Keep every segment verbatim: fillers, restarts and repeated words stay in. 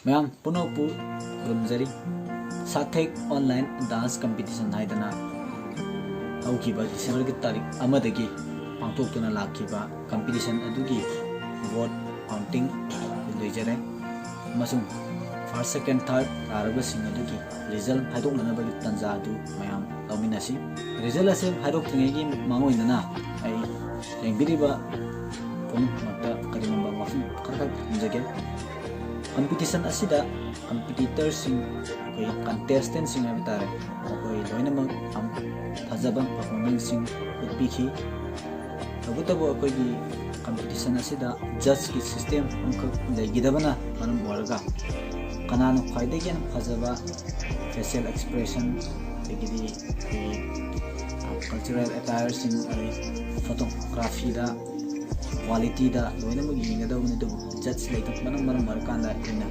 ꯃꯌꯥꯝ ꯄꯨꯝꯅꯃꯛꯄꯨ ꯈꯨꯔꯨꯝꯖꯔꯤ꯫ ꯁꯥꯊꯦꯛ online dance competition ꯍꯥꯏꯗꯅ ꯍꯧꯈꯤꯕ December ꯒꯤ ꯇꯥꯔꯤꯛ ꯑꯃꯗꯒꯤ ꯄꯥꯡꯊꯣꯛꯇꯨꯅ ꯂꯥꯛꯈꯤꯕ competition ꯑꯗꯨꯒꯤ vote counting ꯂꯣꯏꯖꯔꯦ, ꯑꯃꯁꯨꯡ first, second, third ꯇꯥꯔꯕꯁꯤꯡ ꯑꯗꯨꯒꯤ result ꯍꯥꯏꯗꯣꯛꯅꯅꯕꯒꯤ ꯇꯥꯟꯖꯥ ꯑꯗꯨ ꯃꯌꯥꯝ ꯂꯧꯃꯤꯟꯅꯁꯤ꯫ Result ꯑꯁꯤ ꯍꯥꯏꯗꯣꯛꯇ꯭ꯔꯤꯉꯩꯒꯤ ꯃꯥꯡꯑꯣꯏꯅꯅ ꯑꯩ ꯌꯦꯡꯕꯤꯔꯤꯕ ꯄꯨꯝꯅꯃꯛꯇ ꯀꯔꯤꯒꯨꯝꯕ ꯋꯥꯐꯝ ꯈꯔꯈꯛ ꯊꯝꯖꯒꯦ꯫ Competition ꯑꯁꯤꯗ competitorꯁꯤꯡ, ꯑꯩꯈꯣꯏ contestantꯁꯤꯡ ꯍꯥꯏꯕ ꯇꯥꯔꯦ, ꯃꯈꯣꯏ ꯂꯣꯏꯅꯃꯛ ꯌꯥꯝ ꯐꯖꯕ performanceꯁꯤꯡ ꯎꯠꯄꯤꯈꯤ꯫ ꯇꯧꯕꯇꯕꯨ ꯑꯩꯈꯣꯏꯒꯤ competition ꯑꯁꯤꯗ judgeꯀꯤ system ꯑꯃꯈꯛ ꯂꯩꯈꯤꯗꯕꯅ ꯃꯔꯝ ꯑꯣꯏꯔꯒ ꯀꯅꯥꯅ ꯈ꯭ꯋꯥꯏꯗꯒꯤ ꯍꯦꯟꯅ ꯐꯖꯕ facial expression, ꯑꯗꯒꯤꯗꯤ ꯑꯩꯈꯣꯏꯒꯤ cultural attireꯁꯤꯡ, ꯑꯗꯩ photographyꯗ, qualityꯗ ꯂꯣꯏꯅꯃꯛ ꯌꯦꯡꯒꯗꯕꯅꯤ꯫ ꯑꯗꯨꯕꯨ judge ꯂꯩꯇꯕꯅ ꯃꯔꯝ ꯑꯣꯏꯔꯀꯥꯟꯗ ꯑꯩꯈꯣꯏꯅ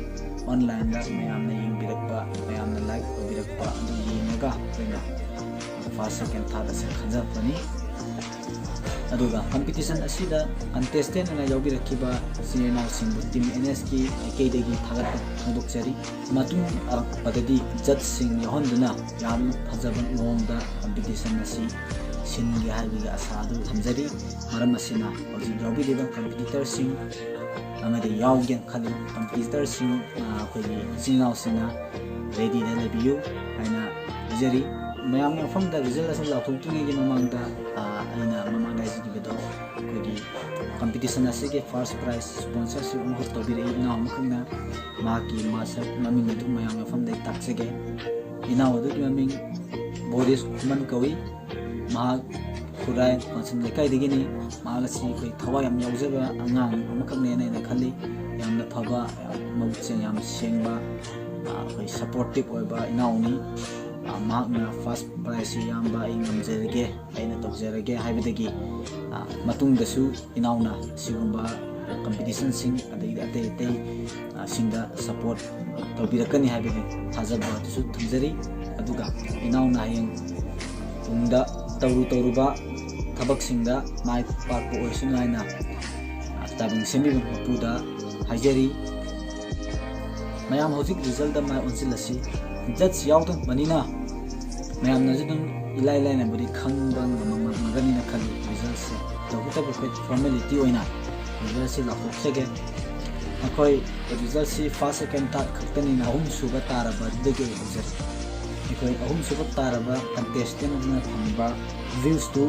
onlineꯗ ꯃꯌꯥꯝꯅ ꯌꯦꯡꯕꯤꯔꯛꯄ, ꯃꯌꯥꯝꯅ like ꯇꯧꯕꯤꯔꯛꯄ ꯑꯗꯨ ꯌꯦꯡꯉꯒ ꯑꯩꯈꯣꯏꯅ first, second, third ꯑꯁꯤ ꯈꯟꯖꯔꯛꯄꯅꯤ꯫ ꯑꯗꯨꯒ competition ꯑꯁꯤꯗ contestant ꯑꯣꯏꯅ ꯌꯥꯎꯕꯤꯔꯛꯈꯤꯕ ꯏꯆꯤꯜ ꯏꯅꯥꯎꯁꯤꯡꯕꯨ Team NSꯀꯤ ꯃꯥꯏꯀꯩꯗꯒꯤ ꯊꯥꯒꯠꯄ ꯐꯣꯡꯗꯣꯛꯆꯔꯤ꯫ ꯃꯇꯨꯡ ꯇꯥꯔꯛꯄꯗꯗꯤ judgeꯁꯤꯡ ꯌꯥꯎꯍꯟꯗꯨꯅ ꯌꯥꯝꯅ ꯐꯖꯕ ꯃꯑꯣꯡꯗ competition ꯑꯁꯤ ꯁꯤꯟꯒꯦ ꯍꯥꯏꯕꯒꯤ ꯑꯁꯥ ꯑꯗꯨ ꯊꯝꯖꯔꯤ꯫ ꯃꯔꯝ ꯑꯁꯤꯅ ꯍꯧꯖꯤꯛ ꯌꯥꯎꯕꯤꯔꯤꯕ competitorꯁꯤꯡ ꯑꯃꯗꯤ ꯌꯥꯎꯒꯦꯅ ꯈꯜꯂꯤꯕ competitorꯁꯤꯡ, ꯑ, ꯑꯩꯈꯣꯏꯒꯤ ꯏꯆꯤꯜ ꯏꯅꯥꯎꯁꯤꯡꯅ readyꯗ ꯂꯩꯕꯤꯌꯨ ꯍꯥꯏꯅ ꯍꯥꯏꯖꯔꯤ꯫ ꯃꯌꯥꯝꯒꯤ ꯃꯐꯝꯗ result ꯑꯁꯤ ꯂꯥꯎꯊꯣꯛꯇ꯭ꯔꯤꯉꯩꯒꯤ ꯃꯃꯥꯡꯗ, ꯑ, ꯑꯩꯅ ꯃꯃꯥꯡꯗ ꯍꯥꯏꯖꯈꯤꯕꯗꯣ, ꯑꯩꯈꯣꯏꯒꯤ competition ꯑꯁꯤꯒꯤ first prize sponsorship ꯑꯃꯈꯛ ꯇꯧꯕꯤꯔꯛꯏ ꯏꯅꯥꯎ ꯑꯃꯈꯛꯅ꯫ ꯃꯍꯥꯛꯀꯤ ꯃꯁꯛ ꯃꯃꯤꯡ ꯑꯗꯨ ꯃꯌꯥꯝꯒꯤ ꯃꯐꯝꯗ ꯑꯩ ꯇꯥꯛꯆꯒꯦ꯫ ꯏꯅꯥꯎ ꯑꯗꯨꯒꯤ ꯃꯃꯤꯡ ꯕꯣꯔꯤꯁ ꯈꯨꯃꯟ ꯀꯧꯏ꯫ ꯃꯍꯥꯛ ꯈꯨꯔꯥꯏ ꯄꯥꯟꯁꯝ ꯂꯩꯀꯥꯏꯗꯒꯤꯅꯤ꯫ ꯃꯍꯥꯛ ꯑꯁꯤ ꯑꯩꯈꯣꯏ ꯊꯋꯥꯏ ꯌꯥꯝ ꯌꯥꯎꯖꯕ ꯑꯉꯥꯡ ꯑꯃꯈꯛꯅꯦꯅ ꯑꯩꯅ ꯈꯜꯂꯤ꯫ ꯌꯥꯝꯅ ꯐꯕ, ꯌꯥꯝ ꯃꯕꯨꯛ ꯆꯦꯜ ꯌꯥꯝ ꯁꯦꯡꯕ, ꯑ, ꯑꯩꯈꯣꯏ supportive ꯑꯣꯏꯕ ꯏꯅꯥꯎꯅꯤ꯫ ꯑ, ꯃꯍꯥꯛꯅ first prizeꯁꯤ "ꯏꯌꯥꯝꯕ, ꯑꯩ ꯉꯝꯖꯔꯒꯦ, ꯑꯩꯅ ꯇꯧꯖꯔꯒꯦ" ꯍꯥꯏꯕꯗꯒꯤ, ꯑ, ꯃꯇꯨꯡꯗꯁꯨ ꯏꯅꯥꯎꯅ ꯁꯤꯒꯨꯝꯕ competitionꯁꯤꯡ ꯑꯗꯒꯤꯗꯤ ꯑꯇꯩ ꯑꯇꯩ, ꯑ, ꯁꯤꯡꯗ support ꯇꯧꯕꯤꯔꯛꯀꯅꯤ ꯍꯥꯏꯕꯒꯤ ꯊꯥꯖꯕ ꯑꯗꯨꯁꯨ ꯊꯝꯖꯔꯤ꯫ ꯑꯗꯨꯒ ꯏꯅꯥꯎꯅ ꯍꯌꯦꯡ ꯇꯨꯡꯗ ꯇꯧꯔꯨ ꯇꯧꯔꯨꯕ ꯊꯕꯛꯁꯤꯡꯗ ꯃꯥꯏ ꯄꯥꯛꯄ ꯑꯣꯏꯁꯅꯨ ꯍꯥꯏꯅ, ꯑ, ꯇꯥꯏꯕꯪ ꯁꯦꯝꯕꯤꯕ ꯃꯄꯨꯗ ꯍꯥꯏꯖꯔꯤ꯫ ꯃꯌꯥꯝ ꯍꯧꯖꯤꯛ resultꯇ ꯃꯥꯏ ꯑꯣꯟꯁꯤꯜꯂꯁꯤ꯫ Judge ꯌꯥꯎꯗꯕꯅꯤꯅ ꯃꯌꯥꯝꯅꯁꯨ ꯑꯗꯨꯝ ꯏꯂꯥꯏ ꯂꯥꯏꯅꯕꯨꯗꯤ ꯈꯪꯕ ꯉꯝꯃꯝꯒꯅꯤꯅ ꯈꯜꯂꯤ resultꯁꯦ꯫ ꯇꯧꯕꯇꯕꯨ ꯑꯩꯈꯣꯏ formality ꯑꯣꯏꯅ resultꯁꯤ ꯂꯥꯎꯊꯣꯛꯆꯒꯦ꯫ ꯑꯩꯈꯣꯏ resultꯁꯤ first, second, third ꯈꯛꯇꯅꯤꯅ ꯑꯍꯨꯝꯁꯨꯕ ꯇꯥꯔꯕꯗꯒꯤ ꯑꯩ ꯍꯧꯖꯔꯒꯦ꯫ ꯑꯩꯈꯣꯏ ꯑꯍꯨꯝꯁꯨꯕ ꯇꯥꯔꯕ contestant ꯑꯗꯨꯅ ꯐꯪꯕ viewsꯇꯨ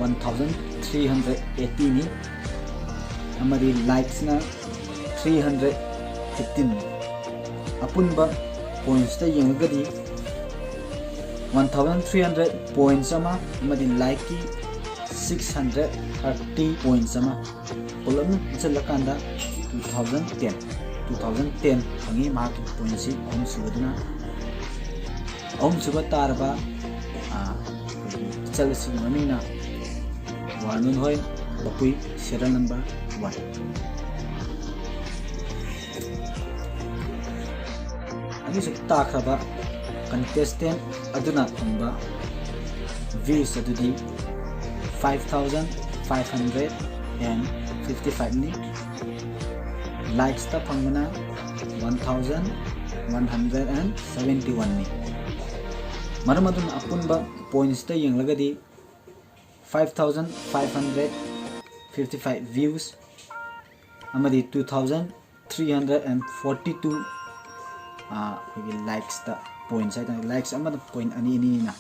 one thousand three hundred eightyꯅꯤ, ꯑꯃꯗꯤ likesꯅ three hundred fifteenꯅꯤ꯫ ꯑꯄꯨꯟꯕ pointsꯇ ꯌꯦꯡꯉꯒꯗꯤ one thousand three hundred points ꯑꯃ ꯑꯃꯗꯤ likeꯀꯤ six hundred thirty points ꯑꯃ, ꯄꯨꯂꯞꯅ ꯄꯨꯟꯁꯤꯜꯂꯀꯥꯟꯗ two thousand ten, two thousand ten ꯐꯪꯉꯤ ꯃꯍꯥꯛꯀꯤ pointꯁꯤ ꯑꯍꯨꯝꯁꯨꯕꯗꯨꯅ꯫ ꯑꯍꯨꯝꯁꯨꯕ ꯇꯥꯔꯕ, ꯑ, ꯑꯩꯈꯣꯏꯒꯤ ꯏꯆꯜ ꯑꯁꯤꯒꯤ ꯃꯃꯤꯡꯅ ꯋꯥꯔꯅꯨꯟ ꯍꯣꯏ ꯕꯄꯨꯏ, serial number one꯫ ꯑꯅꯤꯁꯨꯕ ꯇꯥꯈ꯭ꯔꯕ contestant ꯑꯗꯨꯅ ꯐꯪꯕ views ꯑꯗꯨꯗꯤ five thousand five hundred and fifty fiveꯅꯤ꯫ Likesꯇ ꯐꯪꯕꯅ one thousand one hundred and seventy oneꯅꯤ꯫ ꯃꯔꯝ ꯑꯗꯨꯅ ꯑꯄꯨꯟꯕ pointsꯇ ꯌꯦꯡꯂꯒꯗꯤ five thousand five hundred fifty five views ꯑꯃꯗꯤ two thousand three hundred and forty two, ꯑꯩꯈꯣꯏꯒꯤ likesꯇ points ꯍꯥꯏꯇꯥꯔꯦ, likes ꯑꯃꯗ point ꯑꯅꯤ ꯑꯅꯤꯅ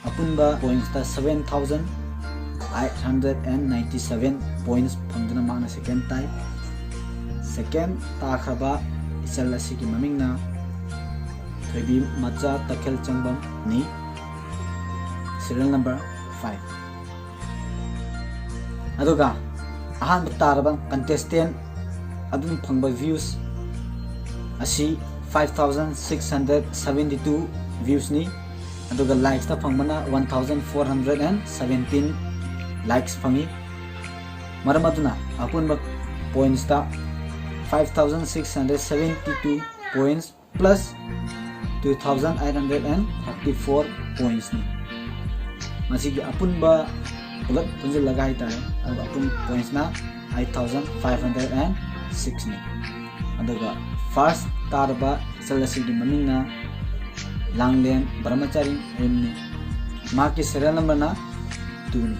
ꯑꯄꯨꯟꯕ pointsꯇ seven thousand eight hundred and ninety seven points ꯐꯪꯗꯨꯅ ꯃꯍꯥꯛꯅ second ꯇꯥꯏ꯫ Second ꯇꯥꯈ꯭ꯔꯕ ꯏꯆꯜ ꯑꯁꯤꯒꯤ ꯃꯃꯤꯡꯅ ꯊꯣꯏꯕꯤ ꯃꯆꯥ ꯇꯈꯦꯜ ꯆꯪꯕꯝꯅꯤ, serial number five꯫ ꯑꯗꯨꯒ ꯑꯍꯥꯟꯕ ꯇꯥꯔꯕ contestant ꯑꯗꯨꯅ ꯐꯪꯕ views ꯑꯁꯤ five thousand six hundred seventy two viewsꯅꯤ꯫ ꯑꯗꯨꯒ likesꯇ ꯐꯪꯕꯅ one thousand four hundred and seventeen likes ꯐꯪꯉꯤ꯫ ꯃꯔꯝ ꯑꯗꯨꯅ ꯑꯄꯨꯟꯕ pointsꯇ five thousand six hundred seventy two points plus two thousand eight hundred and thirty four pointsꯅꯤ꯫ ꯃꯁꯤꯒꯤ ꯑꯄꯨꯟꯕ ꯄꯨꯂꯞ ꯄꯨꯟꯁꯤꯜꯂꯒ ꯍꯥꯏꯇꯥꯔꯦ, ꯑꯗꯨꯒ ꯑꯄꯨꯟꯕ pointsꯅ eight thousand five hundred and sixꯅꯤ꯫ ꯑꯗꯨꯒ First ꯇꯥꯔꯕ ꯏꯆꯜ ꯑꯁꯤꯒꯤ ꯃꯃꯤꯡꯅ ꯂꯥꯡꯂꯦꯟ ꯕ꯭ꯔꯍꯃꯆꯥꯔꯤ ꯃꯌꯨꯝꯅꯤ꯫ ꯃꯍꯥꯛꯀꯤ serial numberꯅ twoꯅꯤ꯫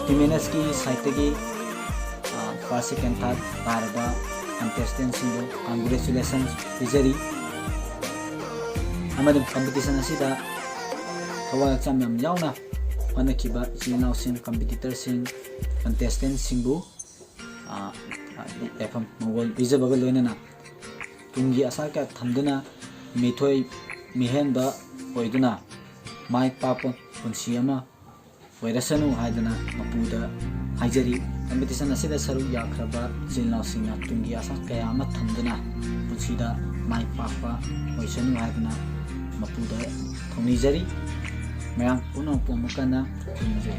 Team NSꯀꯤ sideꯇꯒꯤ first, second, third ꯇꯥꯔꯕ contestantꯁꯤꯡꯕꯨ congratulations ꯄꯤꯖꯔꯤ꯫ ꯑꯃꯗꯤ competition ꯑꯁꯤꯗ ꯊꯋꯥꯏ ꯍꯛꯆꯥꯡ ꯌꯥꯝ ꯌꯥꯎꯅ ꯍꯣꯠꯅꯈꯤꯕ ꯏꯆꯤꯜ ꯏꯅꯥꯎꯁꯤꯡ, competitorꯁꯤꯡ, contestantꯁꯤꯡꯕꯨ ꯌꯥꯏꯐꯝ ꯃꯪꯒꯣꯜ ꯄꯤꯖꯕꯒ ꯂꯣꯏꯅꯅ ꯇꯨꯡꯒꯤ ꯑꯁꯥ ꯀꯌꯥ ꯊꯝꯗꯨꯅ ꯃꯤꯊꯣꯏ ꯃꯤꯍꯦꯟꯕ ꯑꯣꯏꯗꯨꯅ ꯃꯥꯏ ꯄꯥꯛꯄ ꯄꯨꯟꯁꯤ ꯑꯃ ꯑꯣꯏꯔꯁꯅꯨ ꯍꯥꯏꯗꯨꯅ ꯃꯄꯨꯗ ꯍꯥꯏꯖꯔꯤ꯫ Competition ꯑꯁꯤꯗ ꯁꯔꯨꯛ ꯌꯥꯈ꯭ꯔꯕ ꯏꯆꯤꯜ ꯏꯅꯥꯎꯁꯤꯡꯅ ꯇꯨꯡꯒꯤ ꯑꯁꯥ ꯀꯌꯥ ꯑꯃ ꯊꯝꯗꯨꯅ ꯄꯨꯟꯁꯤꯗ ꯃꯥꯏ ꯄꯥꯛꯄ ꯑꯣꯏꯁꯅꯨ ꯍꯥꯏꯗꯨꯅ ꯃꯄꯨꯗ ꯊꯧꯅꯤꯖꯔꯤ꯫ ꯃꯌꯥꯝ ꯄꯨꯝꯅꯃꯛꯄꯨ ꯑꯃꯨꯛ ꯍꯟꯅ ꯈꯨꯔꯨꯝꯖꯔꯤ꯫